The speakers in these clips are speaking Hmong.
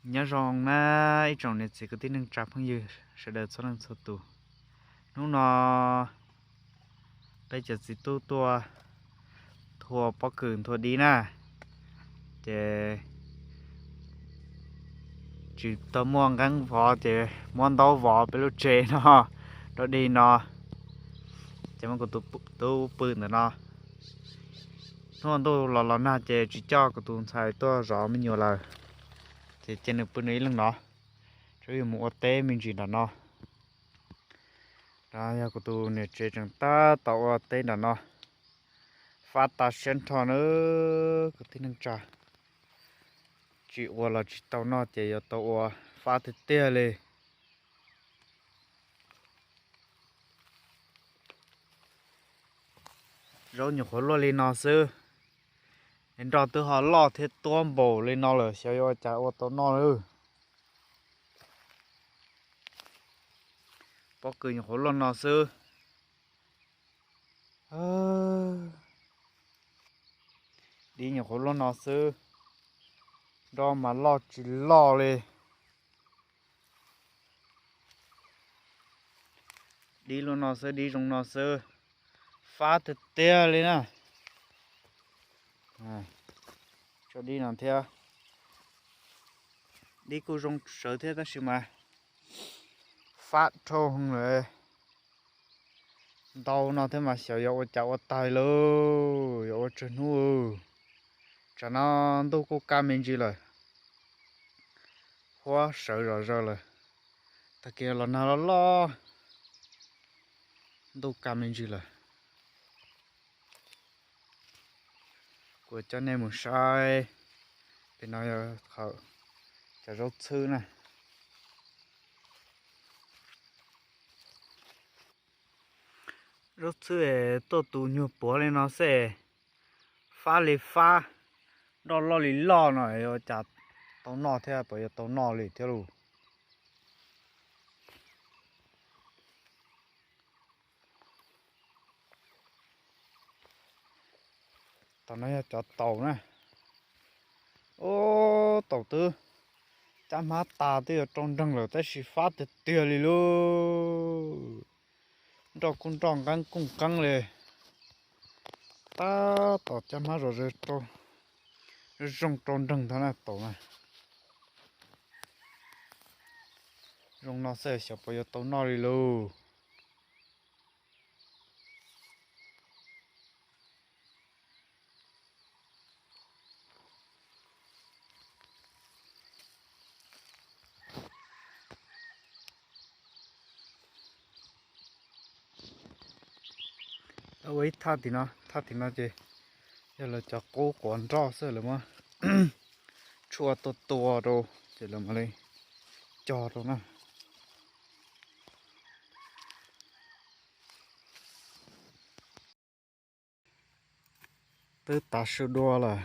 Nyob zoo na ib tsoom niam txiv kwv tij neej tsa phooj ywg sawv daws txhua leej txhua tus. Hnub no peb cov txiv tub tuaj nthua pob kws nthua dib na, ces tsis tau muaj nqeeb vov ces muab ntaub vov peb lub tsev no rau dib no, ces muab kuv tus tub pw ntawm no. Hnub ntuj los los nag ces tsis coj kuv tus ntxhais tuaj zov me nyuam lawm, ces cia nws pw nws ib leeg no, tsuas yog mus ua teb me ntsis nram no. No yog kuv tus niam tsev tseem tab tom ua teb nram no, fab tas siab nrho na kwv tij neej tsa. Tsis ua los tsis tau noj ces yuav tau ua, fab tiag tiag li. Zaub nyuam qhuav luaj li no xwb, nroj twb ho loj thiab tuab npaum li no lawm xyov yuav ua cas ua tau noj lawm. Pob kws nyuam qhuav luaj no xwb, dib nyuam qhuav luaj no xwb, nroj mas loj tsis loj li. Dib luaj no xwb, dib zoo no xwb, fab tiag tiag li na. Tso dib no thiab, dib kuj zoo sawv thiab tab sis mas fab dhau lawm. Ntau no thiab mas xyov yuav ua cas ua tag lauj, yuav ua tsawg hnub. Tsam no ntuj kuj kaj me ntsis lawm, huab sawv zom zaws lawm. Tag kis los nag loj loj, ntuj kaj me ntsis lawm. Kuv coj nej mus saib, pem no yog qhov cov zaub txhwb na. Zaub txhwb tuaj tu nyuag puav li no xwb, fab li fab, nroj loj li loj no yuav cas tau noj thiab, puas yuav tau noj li thiab lauj. Tam no yog cov taum na. Ub, taum twb caj hmab tas twb yuav rau nreeg lawm tab sis fab tiag tiag li lauj. Nroj kuj nroj, nqeeb kuj nqeeb li. Tab tom caj hmab zom zaws, zoo rau nreeg tag na taum na. Zoo no xwb xyov puas yuav tau noj li lauj. Ua ib thaj tim no, thaj tim no ces yog lawv cov qub quav nroj xwb, lawv muab tshuaj tua tua rau ces lawv mam li cog rau na. Twb tav su dua lawm,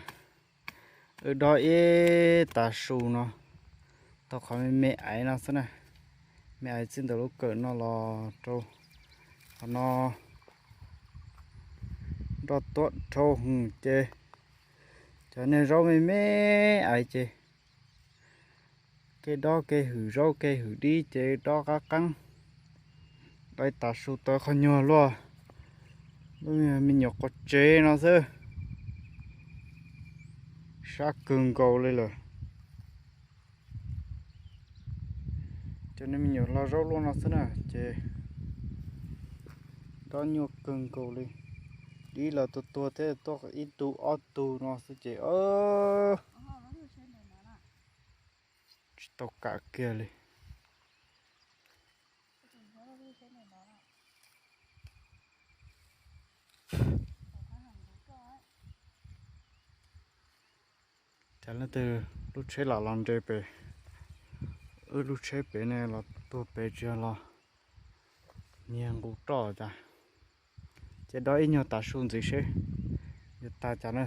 wb dob ib tav su no tau qhov me me aiv no xwb na. Me aiv txij ntawm lub kawm no los rau qhov no, nroj tuab dhau hwv ces cov niag zaub me me aiv ces kev dob kev hwm zaub kev hwm dib ces dob qab qeeb. Dob ib tav su tau qhov nyuag luaj, lub me nyuam quav tsev no xwb, sab kawg nkaus li lawm. Cov niag me nyuam hlo zaub luaj no xwb na ces dob nyuaj kawg nkaus li. Dib los tuag tuag thiab, tuaj ib tug ob tug no xwb ces tsis tau kam kiag li. Cas leej twg lub tsheb lam los nres pem, wb lub tsheb pem ne los tuag pem tsis yog los nyiag nqus roj cas. Ces dob ib nyuag tav su ntxiv seb yuav tag cas na.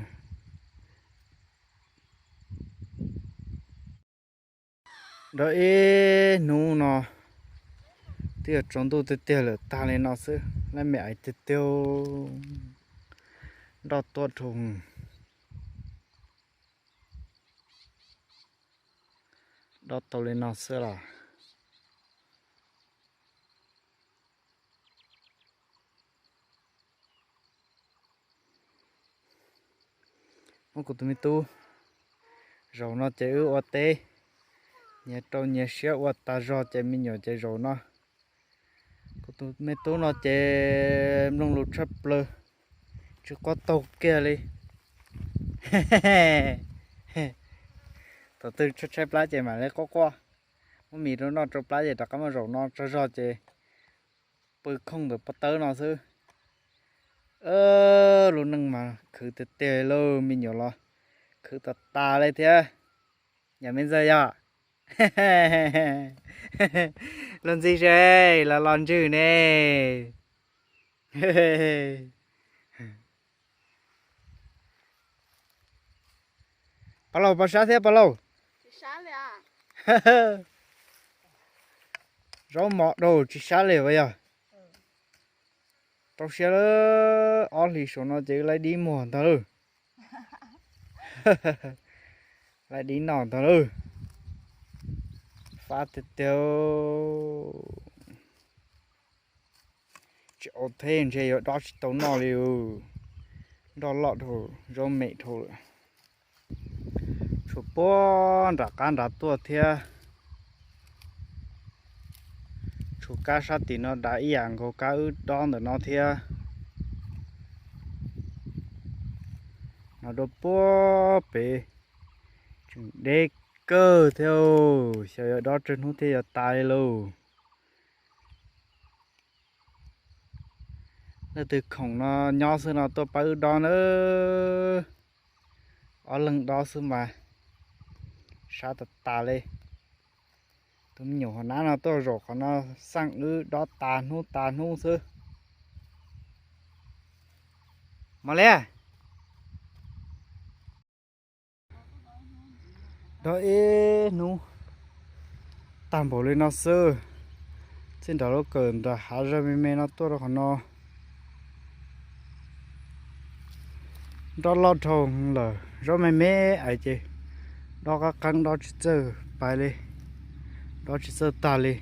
Dob ib hnub no twb yog tsaus ntuj tiag tiag lawm, tag li no xwb, laj me aiv tiag tiag, nroj tuab dhau. Dob tau li no xwb los. Muab kuv tus me tub, zaum no ces wb ua teb, nyias rau nyias siab ua tas zog ces me nyuam ces zaum no. Kuv tus me tub no ces mloog lus tshaj plaws, tsis quaj taug kiag li. Thaum twg tshaib tshaib plab ces mam li quaj quaj, muab mis rau noj rau plab ces rov qab muab zaum no tsaug zog ces pw khooj ntawm pob tawb no xwb. Lub neej mas khwv tiag tiag lauj, me nyuam los khwv tas tas li thiab. Yog me ntxawg yog. Los ntxiv seb los los ntswg ne. Pog laus, pog sab thiab pog laus. Zaub mos dhau tsis sab li as yog. Rau siab lawm, ob hlis saum no ces wb laib dib muag ntag lauj. Laib dib noj ntag lauj. Fab tiag tiag. Tsis ua thiab ntshe yuav dob tsis tau noj li. Nroj loj dhau, zaub me dhau lawm. Tshuav puag nram qab nrad tuaj thiab. Tshuav kab sab tim no dav ib yam nkaus kab wb dob ntawm no thiab. No dua puag pem, tseem deb kawg thiab, xyov yuav dob tsawg hnub thiaj yuav tas li lauj. Leej twg khoom no nyob xwb no tuaj pab wb dob nawb. Ob leeg dob xwb mas sab tas tas li. Tus me nyuam hauv nab no tuaj zaum qhov no xaj wb dob tas hnub tas hnub xwb. Mos Liab, dob ib hnub tag npaum li no xwb. Txij nram lub kawm nram hav zaj me me no tuaj rau qhov no. Nroj loj dhau lawm, zaub me me ais ces dob qab qeeb, dob tsis txawj pais li, dob tsis txawj tag li.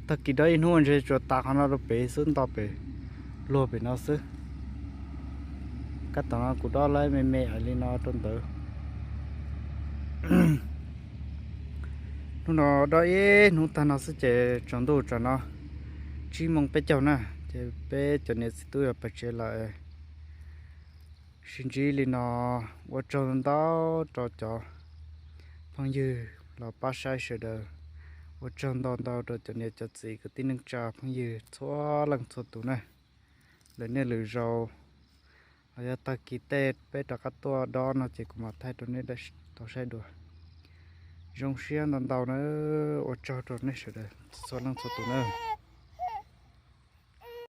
Tag kis dob ib hnub ntshe tsuas tas qhov no rau pem xwb, nto pem, luag pem no xwb. Kab tom no kuv dob lawm me me ais li no rau ntawd. Hnub no dob ib hnub tag no xwb ces tsaus ntuj tsam no tsib moos peb caug na, ces peb cov niam txiv tub yuav pais tsev lawm. Sib ntsib li no, ua tsaug ntau rau cov phooj ywg los pab saib sawv daws. Ua tsaug ntau ntau rau cov niam cov txiv kwv tij neej tsa phooj ywg txhua leej txhua tus na. Lwm niaj lwm zaus los yog tag kis tej peb rov qab tuaj dob no ces kuv mam thaij rau nej tau saib dua. Zoo siab ntau ntau na, ua tsaug rau nej sawv daws txhua leej txhua tus na.